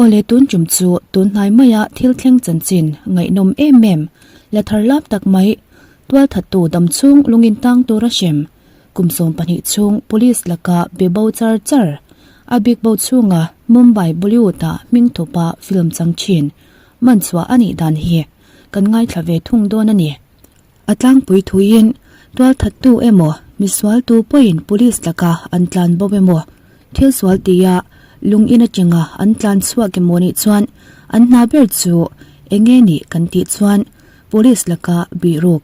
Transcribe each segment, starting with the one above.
Awle tun tum chu tun hnai maia thil thleng chanchin ngaihnawm em em la thar lap tak mai tualthattu damchhung lungin tang tura hrem kum 12 chhung police laka be bo char char a bik bo chhunga Mumbai Bollywood ah hming thupa film chang thin man chhuah a nih dan hi kan ngaithla ve thung dawn a ni. A tlangpui thuiin tualthattu emaw misualtu pawhin police laka an tlan bo emaw thil sual tia lung in atanga an tlan chhuak emaw nih chuan an hna ber chu enge nih kan tih chuan police laka bihruk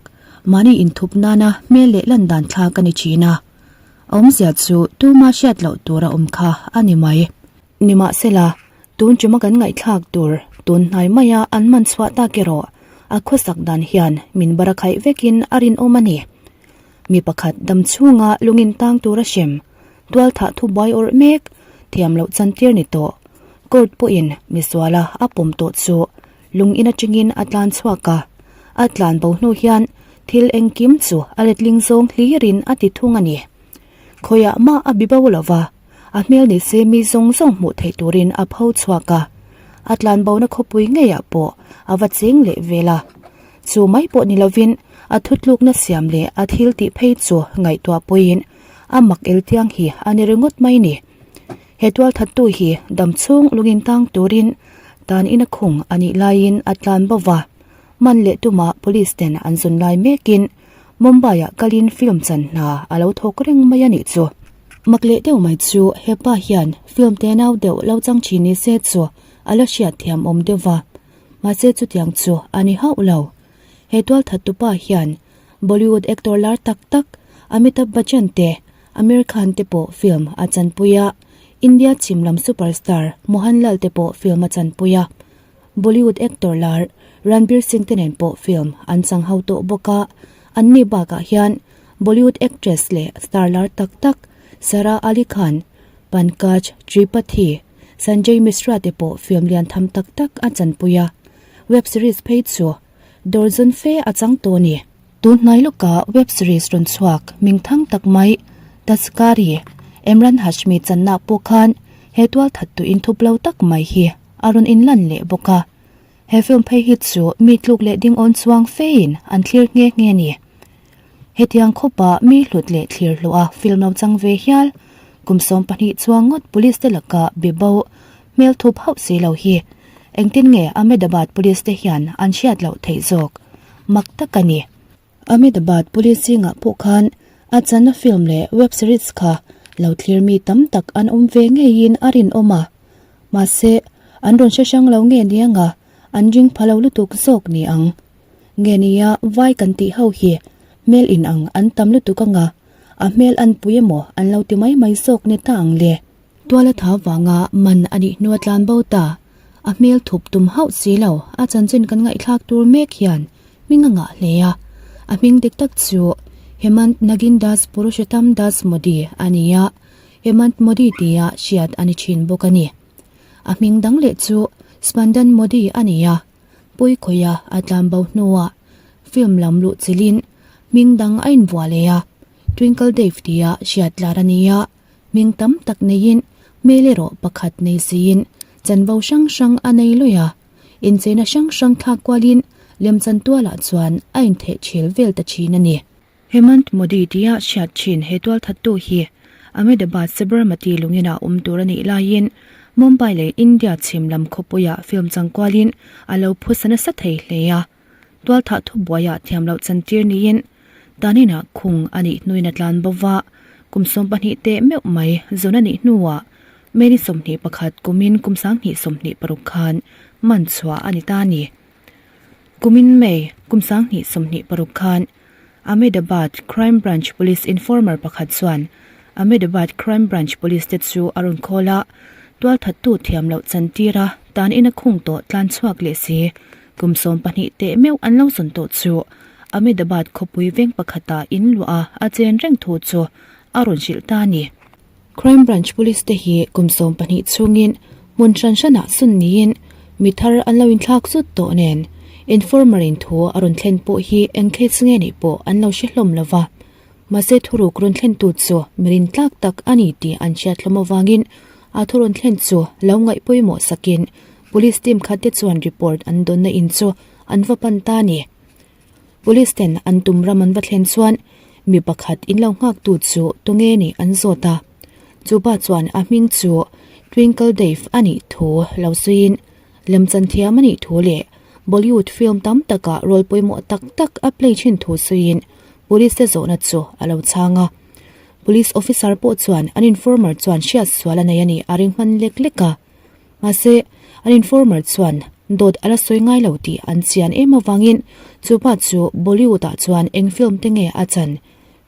mahni inthup nana hmel leh lan dan thlak a ni thin a. A awmzia chu tuma hriat loh tur a awm kha a ni mai. Nimahsela, tun chuma kan ngaihthlak tur tun hnai maia an man chhuah tak erawh a khawsak dan hian min bara khaih vekin a rinawm a ni. Mi pakhat dam chhunga lungin tang tura hrem, tualthah thubuai awrh mek, thiam loh chantir ni tawh, court pawhin misuala a pawm tawh chu lungin atangin a tlan chhuak a, a tlan bo hnu hian thil engkim chu a letling zawng hlirin a ti thung a ni. Khawiah mah a bi bo lova. A hmel ni se mi zawng zawng hmuh theih turin a pho chhuak a, a tlanbona khawpui ngeiah pawh a va cheng leh vel a. Chu mai pawh ni lovin a thutlukna siam leh a thil tih phei chu ngaihtuah puiin a mak el tiang hi a ni ringawt mai ni. He tualthattu hi damchhung lungin tang turin tan ina khung a nih laiin a tlan bo va, man leh tumah police ten an zun lai mekin Mumbai-ah kalin film chan hna a lo thawk reng mai a nih chu. Mak leh deuh mai chu hepa hian film te nau deuh lo chang thin ni se chu a la hriat thiam awm deuh va, mahse chutiang chu a ni hauh lo. He tualthattupa hian Bollywood actor lar tak tak Amitabh Bachchan te Aamir Khan te pawh film a chanpui a, India chhim lam superstar Mohanlal te pawh film a chanpui a, Bollywood actor lar Ranveer Singh te nen pawh film an chang ho tawh bawk a, anni bakah hian Bollywood actress leh star lar tak tak Sara Ali Khan, Pankaj Tripathi, Sanjay Mishra te pawh film lian tham tak tak a chanpui a, web series phei chu dawrzawn fe a chang tawh a ni. Tun hnai lawka web series rawn chhuak mingthang tak mai Taskari, Emran Hashmi channa pawh khan he tualthattu inthup lo tak mai hi a rawn inlan leh bawk a. He film phei hi chu mi tluk leh ding awn chuang fein an thlir nghe nghe a ni. Hetiang khawpa mi hlut leh thlir hluah film lo chang ve hial kum 12 chuang ngawt police te laka bibo hmel thup hauh si lo hi engtin nge Ahmedabad police te hian an hriat loh theih zawk mak tak a ni. Ahmedabad police zingah pawh khan a channa film leh web series kha lo thlir mi tam tak an awm ve ngeiin a rinawm a. Mahse, an rawn hre hrang lo nge nianga an ring pha lo lutuk zawk ni ang. Nge nia vai kan tih ho hi hmel in ang an tam lutuk anga a hmel an pui emaw an lo ti mai mai zawk ni ta ang le. Tuala tha vanga man a nih hnua tlan bo ta, a hmel thup tum hauh si lo a chanchin kan ngaihthlak tur mek hian hming a ngah hle a. A hming dik tak chu Hemant Nagin Das Purushottam Das Modi a ni a, Hemant Modi tia hriat a ni thin bawk a ni. A hming dang leh chu Spandan Modi a ni a, Puikhawia a tlan bo hnuah film lam luh chilhin hming dang a invuah leh a, Twinkle Dave tia hriat tlar a ni a, hming tam tak neiin hmel erawh pakhat nei siin chanvo hrang hrang a nei luih a, incheina hrang hrang thlak kualin lemchan tualah chuan a intheh chhel vel ta thin a ni. Hemant Modi tia hriat thin he tualthattu hi Ahmedabad Sabarmati lungina awm tur a nih laiin Mumbai leh India chhim lam khawpuiah film changkualin a lo phusa nasa thei hle a. Tualthah thubuaiah thiam loh chantir niin taninah khung a nih hnuin a tlan bo va, kum 12 teh meuh mai zawn a nih hnuah May ni 21 kumin kum 2026 khan man chhuah a ni ta a ni. Kumin May kum 2026 khan Ahmedabad Crime Branch Police informer pakhat chuan Ahmedabad Crime Branch Police te chu a rawn call a, tualthattu thiam loh chantir a tan in a khung tawh tlan chhuak leh si kum 12 teh meuh an lo zawn tawh chu Ahmedabad khawpui veng pakhatah in luah a a chen reng thu chu a rawn hrilh ta a ni. Crime Branch Police te hi kum 12 chhungin hmun hran hranah sun niin mi thar an lo inthlak zut tawh nen informer in thu a rawn thlen pawh hi eng case nge nih pawh an lo hre hlawm lova. Mahse thuruk rawn thlen tu chu mirin tlak tak a ni tih an hriat hlawm avangin A thu rawn thlen chu lo ngaih pawimawh sakin Police team khat te chuan report an dawnna in chu an va pan ta a ni. Police ten an tum ram an va thlen chuan mi pakhat in lo nghak tu chu tunge nih an zawt a. Chupa chuan a hming chu Twinkle Dave a nih thu lo sawiin lemchan thiam a nih thu leh Bollywood film tam takah role pawimawh tak tak a play thin thu sawiin Police te zawhna chu a lo chhang a. Police officer pawh chuan an informer chuan hriat sual a nei a nih a ring hman lek lek a. Mahse, an informer chuan dawt a la sawi ngai lo tih an chian em avangin chupa chu Bollywood ah chuan eng film te nge a chan,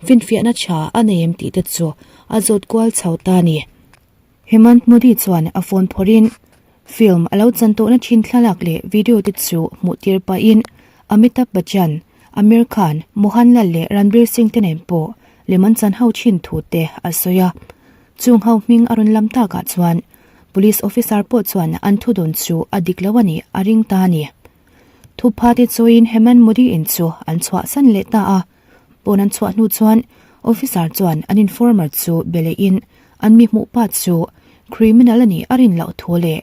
finfiahna tha a nei em tih te chu a zawt kual chho ta a ni. Hemant Modi chuan a phone phawrhin film a lo chan tawhna thin thlalak leh video te chu hmuh tir pahin Amitabh Bachchan, Aamir Khan, Mohanlal leh Ranveer Singh te nen pawh lem an chan ho thin thu te a sawi a. Chung ho hming a rawn lam takah chuan Police officer pawh chuan an thudawn chu a dik lo a nih a ring ta a ni. Thupha te chawiin Hemant Modi in chu an chhuahsan leh ta a. Pawn an chhuah hnu chuan officer chuan an informer chu be lehin an mi hmuh pa chu criminal a nih a rin loh thu leh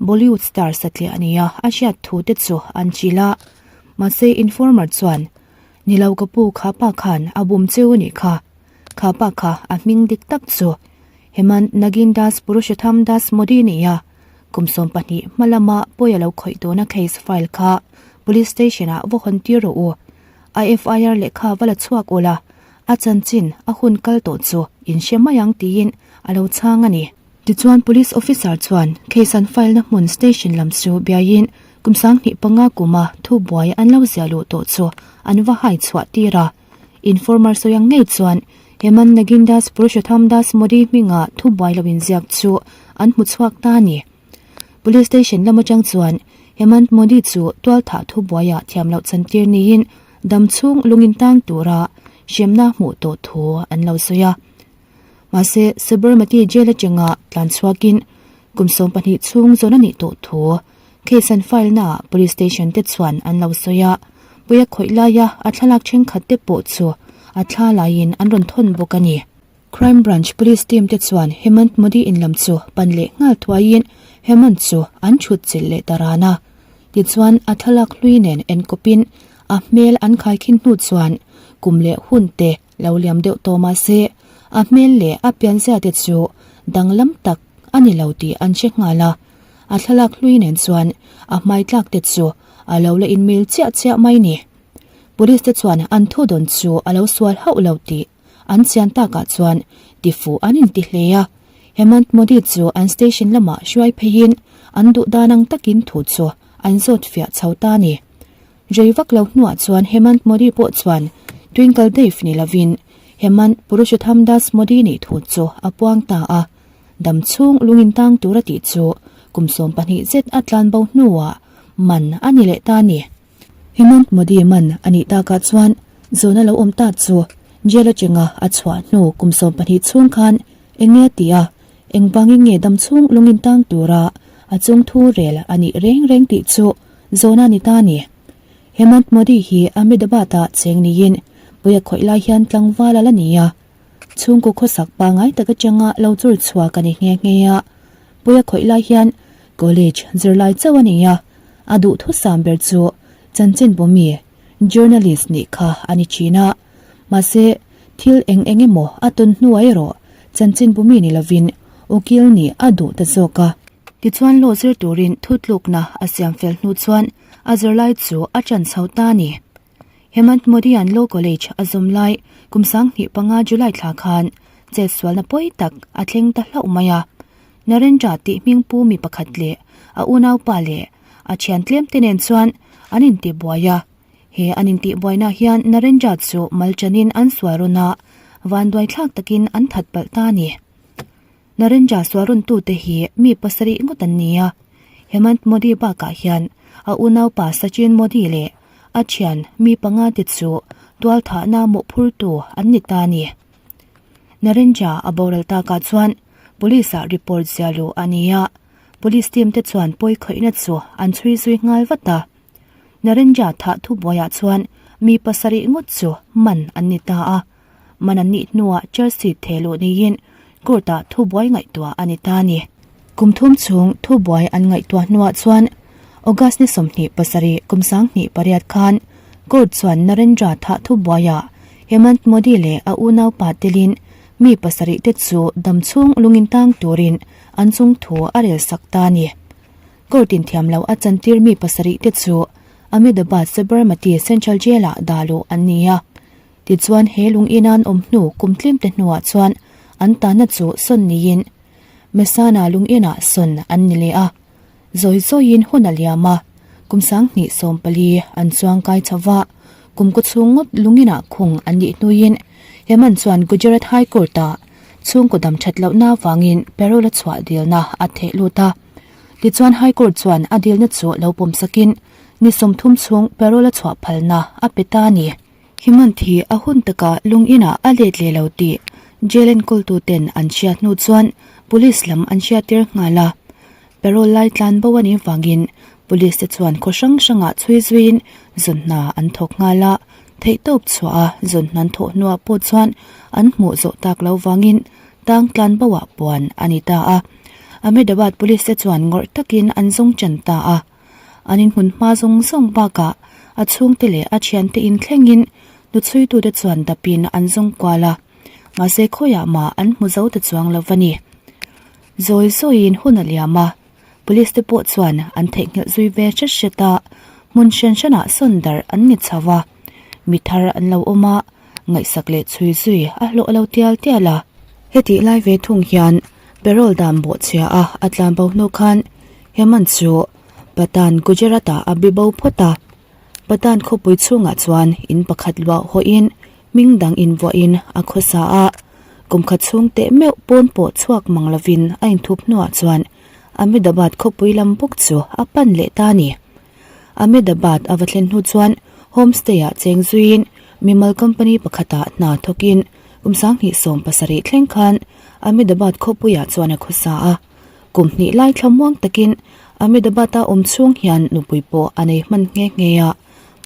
Bollywood star satliah a nia a hriat thu te chu an chil a. Mahse informer chuan, Ni lo ka pu kha pa khan a bum cheu a nih kha. Kha pa kha a hming dik tak chu Hemant Nagin Das Purushotham Das Modi nia kum 12 hma lama pawi a lo khawih tawhna case file kha police station ah va hawn tir rawh u. A FIR lehkha va la chhuak ula, a chanchin a hun kal tawh chu in hre mai ang tiin a lo chhang a ni. Tichuan police officer chuan case an file na hmun station lam chu biaiin kum 25 kuma thubuai an lo ziah luh tawh chu an va hai chhuah tir a. Informer sawi ang ngei chuan Hemant Nagindas Purushottam Das Modi hminga thubuai lo inziak chu an hmu chhuak ta a ni. Police station lam atang chuan Hemant Modi chu tualthah thubuaiah thiam loh chantir niin dam chhung lungin tang tura hremna hmuh tawh thu an lo sawi a. Mahse, Sabarmati jail atanga tlan chhuakin kum 12 chhung zawn a nih tawh thu case an file naah police station te chuan an lo sawi a. Puia khawih laia a thlalak thenkhat te pawh chu a thla laiin an rawn thawn bawk a ni. Crime Branch Police team te chuan Hemant Modi in lam chu pan leh nghal thuaiin Hemant chu an thut chilh leh ta ran a. Tichuan a thlalak hlui nen enkawpin a hmel an khaikhin hnu chuan kum leh hun te lo liam deuh tawh mah se a hmel leh a pianzia te chu danglam tak a ni lo tih an hre nghal a. A thlalak hlui nen chuan a hmai tlak te chu a lo la inmil chiah chiah mai ni. Police te chuan an thudawn chu a lo sual hauh lo tih An chian takah chuan tifuh an inti hle a, Hemant Modi chu an station lamah hruai pheiin an duh dan ang takin thu chu an zawt fiah chho ta a ni. Rei vak lo hnuah chuan Hemant Modi pawh chuan Twinkle Dave ni lovin Hemant Purushottam Das Modi nih thu chu a puang ta a, dam chhung lungin tang tur a tih chu kum 12 zet a tlan bo hnuah man a ni leh ta a ni. Hemant Modi man a nih takah chuan zawhna lo awm ta chu jail atanga a chhuah hnu kum 12 chhung khan eng nge a ti a, engvangin nge dam chhung lungin tang tura a chung thu rel a nih reng reng tih chu zawhna a ni ta a ni. Hemant Modi hi Ahmedabad-ah cheng niin puia khawih lai hian tlangval a la ni a, chhungkaw khawsak pangngai tak atanga lo chur chhuak a ni nghe nghe a, puia khawih lai hian college zirlai chauh a ni a. A duhthusam ber chu chanchinbawmi, journalist, nih kha a ni thin a. Mahse, thil eng eng emaw a tawn hnuah erawh chanchinbawmi ni lovin ukil nih a duh ta zawk a. Tichuan law zir turin thutlukna a siam fel hnu chuan a zirlai chu a ṭan chho ta a ni. Hemant Modi-a'n Law College a zawm lai kum 2005 July thla khan chetsualna pawi tak a thleng ta hlauh mai a. Narendra tih hmingpu mi pakhat leh a unaupa leh a thian tlem te nen chuan an intihbuai a. He an intihbuaina hian Narendra chu malchanin an sual rawn a, vanduai thlak takin an that palh ta a ni. Narendra sual rawntute hi mi pasarih ngawt an ni a. Hemant Modi bakah hian a unaupa Sachin Modi leh a thian mi panga te chu tualthahna mawhphurtu an ni ta a ni. Narendra a boral takah chuan Police ah report zia luh a ni a, Police team te chuan pawi khawihna chu an chhui zui nghal vat a. Narendra thah thubuaiah chuan mi pasarih ngawt chu man an ni ta a, man an nih hnuah charge sheet theh luh niin court ah thubuai ngaihtuah a ni ta a ni. Kum thum chhung thubuai an ngaihtuah hnuah chuan August ni 27 kum 2008 khan court chuan Narendra thah thubuaiah Hemant Modi leh a unaupa telin mi pasarih te chu damchhung lungin tang turin an chung thu a rel sak ta a ni. Court in thiam loh a chantir mi pasarih te chu Ahmedabad Sabarmati Central Jail ah dah luh an ni a. Tichuan he lung ina an awm hnu kum tlim te hnuah chuan an tahna chu sawn niin Mesana lung inah sawn an ni leh a. Zawi zawiin hun a liam a, kum 2014 an chuang kai chho va, kum kaw chhung ngawt lung inah khung an nih hnuin Hemant chuan Gujarat High Court ah chhungkaw dam that lohna avangin parole a chhuah dilna a theh lut a. Tichuan High Court chuan a dilna chu lo pawm sakin ni 30 chhung parole a chhuah phalna a pe ta a ni. Hemant hi a hun takah lung inah a let leh lo tih jail enkawltu ten an hriat hnu chuan police lam an hriattir nghal a. Parole lai tlan bo a nih vangin police te chuan khaw hrang hrangah chhui zuiin zawn hna an thawk nghal a, theihtawp chhuah a zawn hna an thawh hnuah pawh chuan an hmuh zawh tak lo vangin tang tlan bo ah puan a ni ta a. Ahmedabad police te chuan ngawrh takin an zawng chan ta a. An inhmun hma zawng zawng bakah a chhungte leh a thiante in thlengin hnuchhuitute chuan dapin an zawng kual a, mahse khawiah mah an hmu zo ta chuang lo va ni. Zawi zawiin hun a liam a, police te pawh chuan an theihnghilh zui ve hret hret a, hmun hran hranah sawn darh an ni chho a, mi thar an lo awm a, ngaihsak leh chhui zui a hlawh lo tial tial a. Hetih lai ve thung hian parole dan bawhchhia a a tlan bo hnu khan Hemant chu Patan Gujarat ah a bi bo phawt a, Patan khawpui chhungah chuan in pakhat luah hawhin hming dang invuahin a khawsa a, kum khat chhung teh meuh pawn pawh chhuak mang lovin a inthup hnuah chuan Ahmedabad khawpui lam bawk chu a pan leh ta a ni. Ahmedabad a va thlen hnu chuan homestay ah cheng zuiin mimal company pakhatah hna thawkin kum 2017 thleng khan Ahmedabad khawpuiah chuan a khawsa a. Kum hnih lai thlamuang takin Ahmedabad-a awm chhung hian nupui pawh a nei hman nghe nghe a,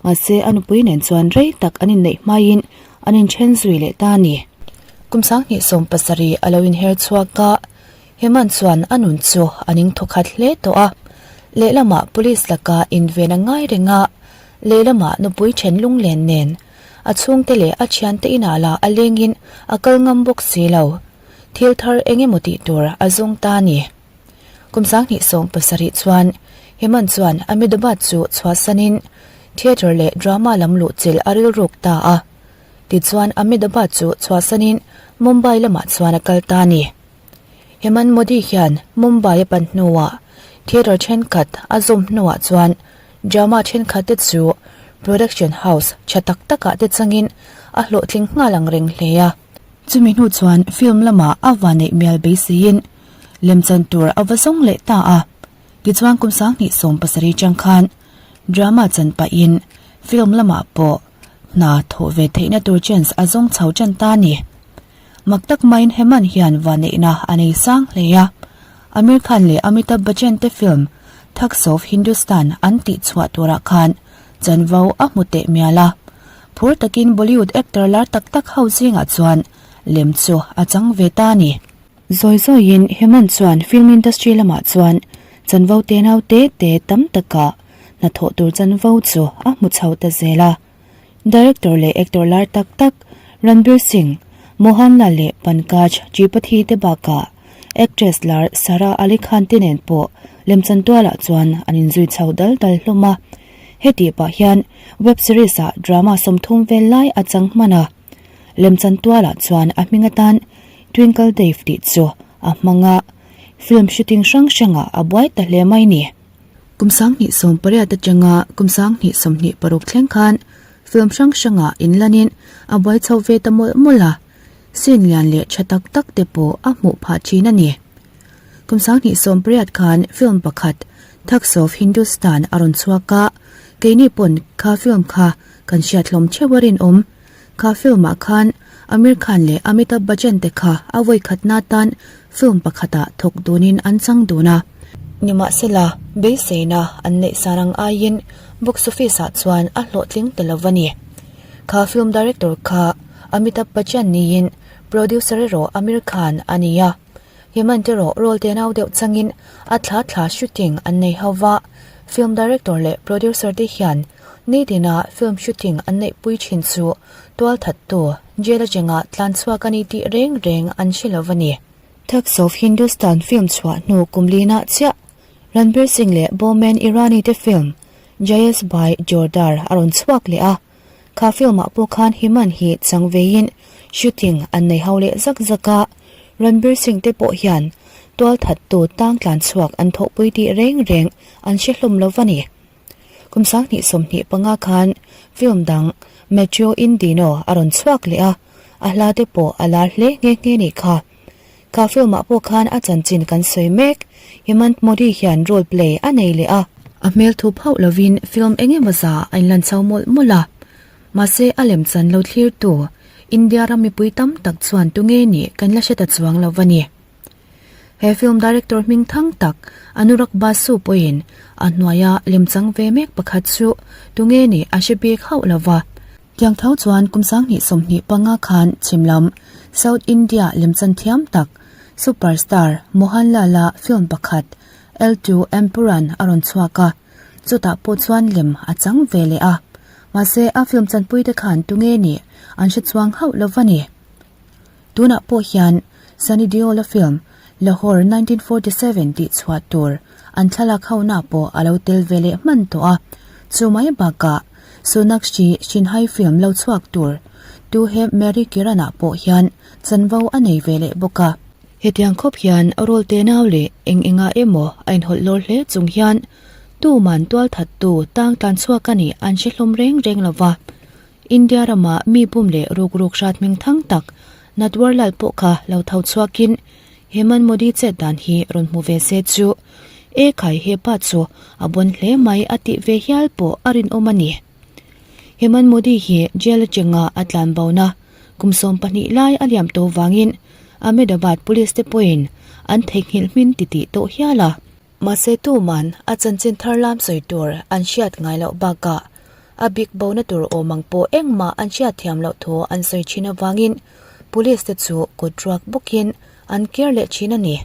mahse a nupui nen chuan rei tak an inneih hmaiin an inthen zui leh ta a ni. Kum 2017 a lo inher chhuak a, Hemant chuan a nun chu a ning thawkhat hle tawh a, lehlamah police laka inven a ngai reng a, lehlamah nupui then lunglen nen a chhungte leh a thiante inah lah a lengin a kal ngam bawk si lo. Thil thar eng emaw tih tur a zawng ta a ni. Kum 2017 chuan Hemant chuan Ahmedabad chu chhuahsanin theatre leh drama lam luhchilh a rilruk ta a. Tichuan Ahmedabad chu chhuahsanin Mumbai lamah chuan a kal ta a ni. Hemant Modi hian Mumbai a pan hnuah theatre thenkhat a zawm hnuah chuan drama thenkhat te chu production house tha tak takah te changin a hlawhtling nghal ang reng hle a. Chumi hnu chuan film lamah a vaneih mial beiseiin lemchan tur a va zawng leh ta a. Tichuan kum 2017 chang khan drama chan pahin film lamah pawh hna thawh ve theihna tur chance a zawng chho tan ta a ni. Mak tak maiin Hemant hian vaneihna a nei sang hle a. Aamir Khan leh Amitabh Bachchan te film Thugs of Hindustan an tih chhuah turah khan chanvo a hmu teh mial a. Phur takin Bollywood actor lar tak tak ho zingah chuan lem chu a chang ve ta a ni. Zawi zawiin Hemant chuan film industry lamah chuan chanvo tenau te te tam taka hnathawh tur chanvo chu a hmu chho ta zel a. Director leh actor lar tak tak Ranbir Singh, Mohanlal leh Pankaj Tripathi te bakah actress lar Sara Ali Khan te nen pawh lemchan tualah chuan an inzui chho dal dal hlawm a. Hetih pah hian web series ah drama 30 vel lai a chang hman a. Lemchan tualah chuan a hming atan Twinkle Dev tih chu a hmang a, film shooting hrang hrangah a buai ta hle mai ni. Kum 2018 atanga kum 2026 thleng khan film hrang hrangah inlanin a buai chho ve ta mawlh mawlh a, scene lian leh tha tak tak te pawh a hmuh phah thin a ni. Kum 2018 khan film pakhat Thugs of Hindustan a rawn chhuak a, keini pawn kha film kha kan hriat hlawm theuh a rinawm. Kha film ah khan Aamir Khan leh Amitabh Bachchan te kha a vawi khatna tan film pakhatah thawk dunin an chang dun a. Nimahsela, beiseina an neih san ang aiin box office ah chuan a hlawhtling ta lo a ni. Kha film director kha Amitabh Bachchan niin producer erawh Aamir Khan a ni a. Hemant erawh role tenau deuh changin a thla thla shooting an nei ho va, film director leh producer te hian nitina film shooting an neihpui thin chu tualthattu jail atanga tlan chhuak a ni tih reng reng an hre lo a ni. Thugs of Hindustan film chhuah hnu kum linah chiah Ranveer Singh leh Boman Irani te film Jayesh Bhai Jordar a rawn chhuak leh a. Kha film ah pawh khan Hemant hi chang veiin shooting an nei ho leh zak zak a, Ranveer Singh te pawh hian tualthattu tang tlan chhuak an thawhpui tih reng reng an hre hlawm lo va ni. Kum 2025 khan film dang Metro Indino a rawn chhuak leh a, a hla te pawh a lar hle nghe nghe nih kha. Kha film ah pawh khan a chanchin kan sawi mek, Hemant Modi hian role play a nei leh a. A hmel thup hauh lovin film eng emaw za a inlan chho mawlh mawlh a. Mahse a lem chan lo thlirtu India ram mipui tam tak chuan tunge nih kan la hre ta chuang lo va ni. He film director hming thang tak Anurag Basu pawhin a hnuaia lemchang ve mek pakhat chu tunge nih a hre bik hauh lo va. Tiang tho chuan kum 2025 khan chhim lam South India lemchan thiam tak superstar Mohanlal-a film pakhat L2 Empuran a rawn chhuak a, chutah pawh chuan lem a chang ve leh a. Mahse a film chanpuite khan tunge nih an hre chuang hauh lo va ni. Tunah pawh hian Sunny Deol-a film Lahore 1947 tih chhuah tur an thlalak hona pawh a lo tel ve leh hman tawh a. Chu mai bakah Sonakshi Sinha film lo chhuak tur Tu He Meri Kiran-ah pawh hian chanvo a nei ve leh bawk a. Hetiang khawp hian role tenau leh eng engah emaw a inhawlh lawr hle chung hian tuman tualthattu tang tlan chhuak a nih an hre hlawm reng reng lo va. India rama mi bum leh rukruk hrat hming thang tak Natwarlal pawh kha lo tho chhuakin Hemant Modi chet dan hi rawn hmu ve se chu e khai hepa chu a bawn hle mai a tih ve hial pawh a rinawm a ni. Hemant Modi hi jail atanga a tlan bona kum 12 lai a liam tawh vangin Ahmedabad police te pawhin an theihnghilh hmin titih tawh hial a. Mahse tuman a chanchin thar lam sawi tur an hriat ngai loh bakah a bik bona tur awm ang pawh engmah an hriat thiam loh thu an sawi thin avangin police te chu kut ruak bawkin an kir leh thin a ni.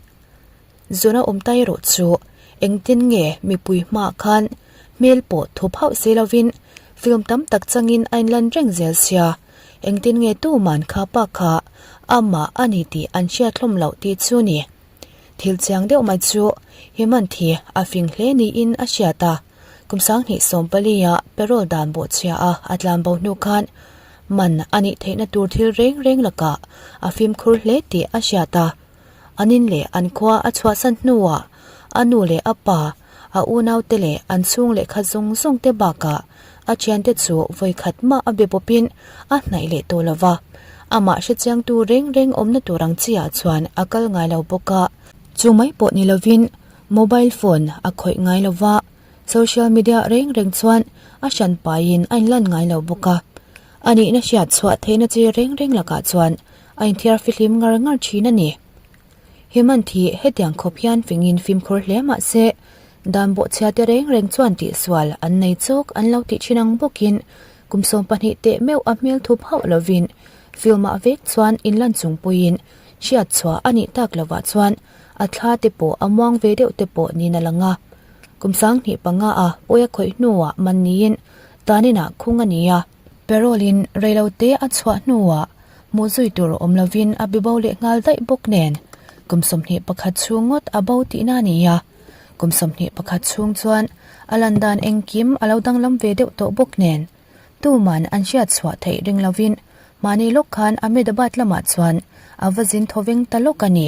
Zuna awm ta erawh chu engtin nge mipui hmaah khan hmel pawh thup hauh si lovin film tam tak changin a inlan reng zel sia, engtin nge tuman kha pa kha amah a ni tih an hriat hlawm loh tih chu ni. Thil chiang deuh mai chu Hemant hi a fing hle niin a hriat a, kum 2014 ah parole dan bawhchhia a a tlan bo hnu khan man a nih theihna tur thil reng reng lakah a fimkhur hle tih a hriat a. An in leh an khua a chhuahsan hnuah a nu leh a pa, a unaute leh an chhung lehkha zawng zawng te bakah a thiante chu vawikhat mah a be bawpin a hnaih leh tawh lo va. Amah hrechiangtu reng reng awmna tur ang chiah chuan a kal ngai lo bawk a. Chu mai pawh ni lovin mobile phone a khawih ngai lo va, social media reng reng chuan a hran paiin a inlan ngai lo bawk a. A nihna hriat chhuah theihna chi reng reng lakah chuan a inthiar fihlim ngar ngar thin a ni. Hemant hi hetiang khawp hian fingin fimkhur hle mah se, dan bawhchhia te reng reng chuan tihsual an nei chawk an lo tih thin ang bawkin kum 12 teh meuh a hmel thup hauh lovin film ah vek chuan inlan chung puiin hriat chhuah a nih tak lovah chuan a thla te pawh a muang ve deuh te pawh niin a lang a. Kum 25 a pawi a khawih hnuah man niin taninah khung a ni a. Parole in reilote a chhuah hnuah hmuh zui tur awm lovin a be bo leh nghal daih bawk nen kum 21 chhung ngawt a bo tihna a ni a. Kum 21 chhung chuan a lan dan engkim a lo danglam ve deuh tawh bawk nen tuman an hriat chhuah theih ring lovin mahni lawk khan Ahmedabad lamah chuan a va zin thawveng ta lawk a ni.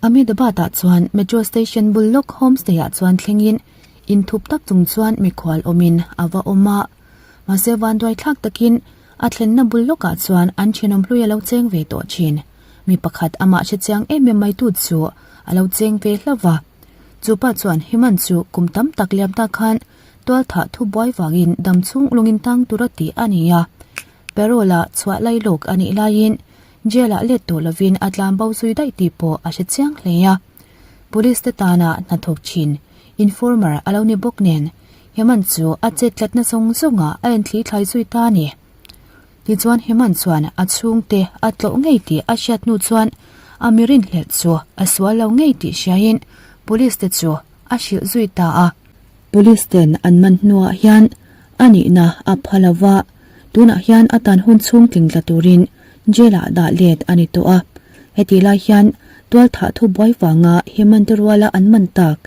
Ahmedabad ah chuan metro station bul lawk homestay ah chuan thlengin inthup tak chung chuan mikhual awmin a va awm a. Mahse vanduai thlak takin a thlenna bul lawkah chuan an thenawm hlui a lo cheng ve tawh thin. Mi pakhat amah hre chiang em em mai tu chu a lo cheng ve hlauh va. Chu pa chuan Hemant chu kum tam tak liam ta khan tualthah thu buai vangin dam chhung lungin tang tur a tih a ni a. Parole-a chhuah lai lawk a nih laiin jail-ah let tawh lovin a tlan bo zui daih tih pawh a hre chiang hle a. Police te tana hnathawk thin informer a lo ni bawk nen Hemant chu a chet tlatna zawng zawngah a inthli thlai zui ta a ni. Tichuan Hemant chuan a chhungte a tlawh ngei tih a hriat hnu chuan. a mi rinhlelh chu a sual lo ngei tih hriain police te chu a hrilh zui ta a. Police ten an man hnuah hian a nihna a pha lo va, tunah hian a tan hun chhung tling tla turin jail ah dah let a ni tawh a. Hetih lai hian tualthah thu buai vanga Hemant ruala an man tak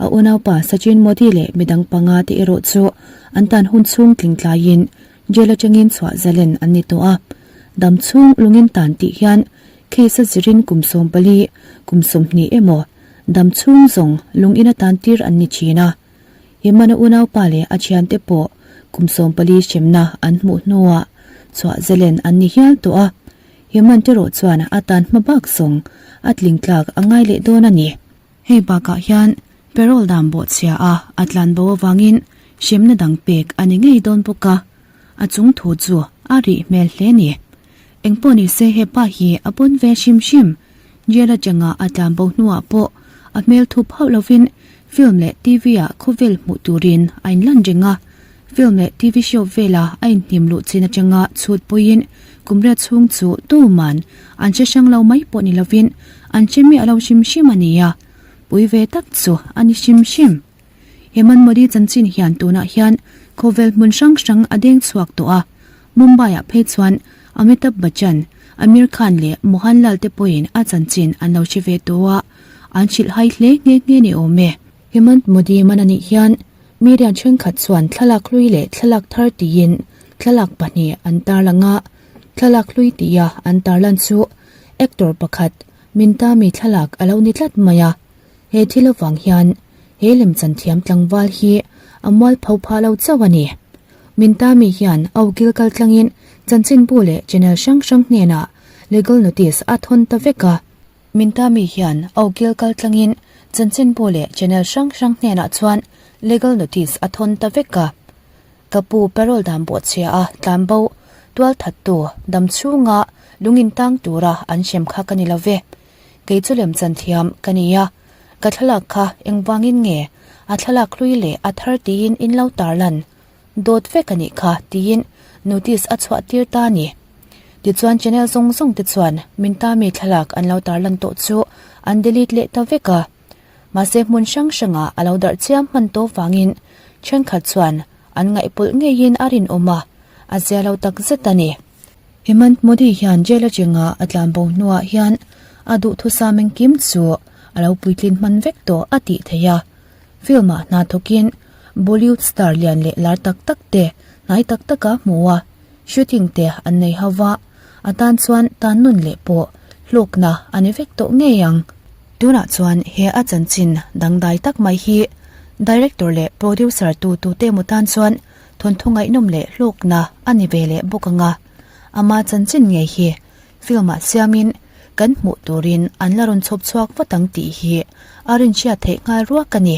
a unaupa Sachin Modi leh midang panga te erawh chu an tan hun chhung tling tlaiin jail atangin chhuah zalen an ni tawh a. Dam chhung lungin tan tih hian case a zirin kum 14, kum 20 emaw dam chhung zawng lungin a tan tir an ni thin a. Hemana unaupa leh a thiante pawh kum 14 hremna an hmuh hnuah chhuah zalen an ni hial tawh a. Heman te rawh chuan a tan hma bak zawng a tling tlak a ngai leh dawn a ni. Hei bakah hian parole dan bawhchhia a a tlan bo avangin hremna dang pek a ni ngei dawn bawk a, a chung thu chu a rih hmel hle ni. Engpawh ni se hepa hi a pawn ve hrim hrim. Jail atanga a tlan bo hnuah pawh a hmel thup hauh lovin film leh TV ah khawvel hmuh turin a inlan reng a. Film leh TV show vela a inhnim luh chin atanga chhut puiin kum riat chhung chu tuman an hre hrang lo mai pawh ni lovin an hre miah lo hrim hrim a ni a, pui ve tak chu a ni hrim hrim. Hemant Modi chanchin hian tunah hian khawvel hmun hrang hrang a deng chhuak tawh a, Mumbai-ah phei chuan Amitabh Bachchan, Aamir Khan leh Mohanlal te pawhin a chanchin an lo hre ve tawh a, an hrilh hai hle nghe nghe ni awm e. Hemant Modi man a nih hian Media thenkhat chuan thlalak hlui leh thlalak thar tiin thlalak pahnih an tarlang a, thlalak hlui tia an tarlan chu actor pakhat Mintami thlalak a lo ni tlat mai a, he thil avang hian he lemchan thiam tlangval hi a mualpho phah lo chauh a ni. Mintami hian a ukil kaltlangin chanchinbu leh channel hrang hrang hnenah legal notice a thawn ta vek a. Mintami hian a ukil kaltlangin chanchinbu leh channel hrang hrang hnenah chuan legal notice a thawn ta vek a. Ka pu parole dan bawhchhia a tlanbo tualthattu dam chhunga lung intang tura an hrem kha ka ni lo ve. Kei chu lemchan thiam ka ni a, ka thlalak kha engvangin nge a thlalak hlui leh a thar tiin in lo tarlan dawt vek a nih kha tiin notice a chhuah tir ta a ni. Tichuan channel zawng zawng te chuan min ta mi thlalak an lo tarlan tawh chu an delete leh ta vek a. Mahse hmun hrang hrangah a lo darh chiam hman tawh vangin thenkhat chuan an ngaihpawlh ngeiin a rinawm a, a zia lo tak zet a ni. Hemant Modi hian jail atanga a tlanbo hnuah hian a duhthusam engkim chu a lo puitlin hman vek tawh a tih theih a. Film-ah hna thawkin Bollywood star lian leh lar tak tak te hnai tak taka hmu a, shooting te an nei ho va, a tan chuan tan nun leh pawh hlawkna a ni vek tawh ngei ang. Tunah chuan he a chanchin dangdai tak mai hi director leh producer tu tute emaw tan chuan thawnthu ngaihnawm leh hlawkna a ni ve leh bawk ang a, ama chanchin ngei hi film-ah siamin kan hmuh turin an la rawn chhawp chhuak vat ang tih hi a rinhriat theih nghal ruak a ni.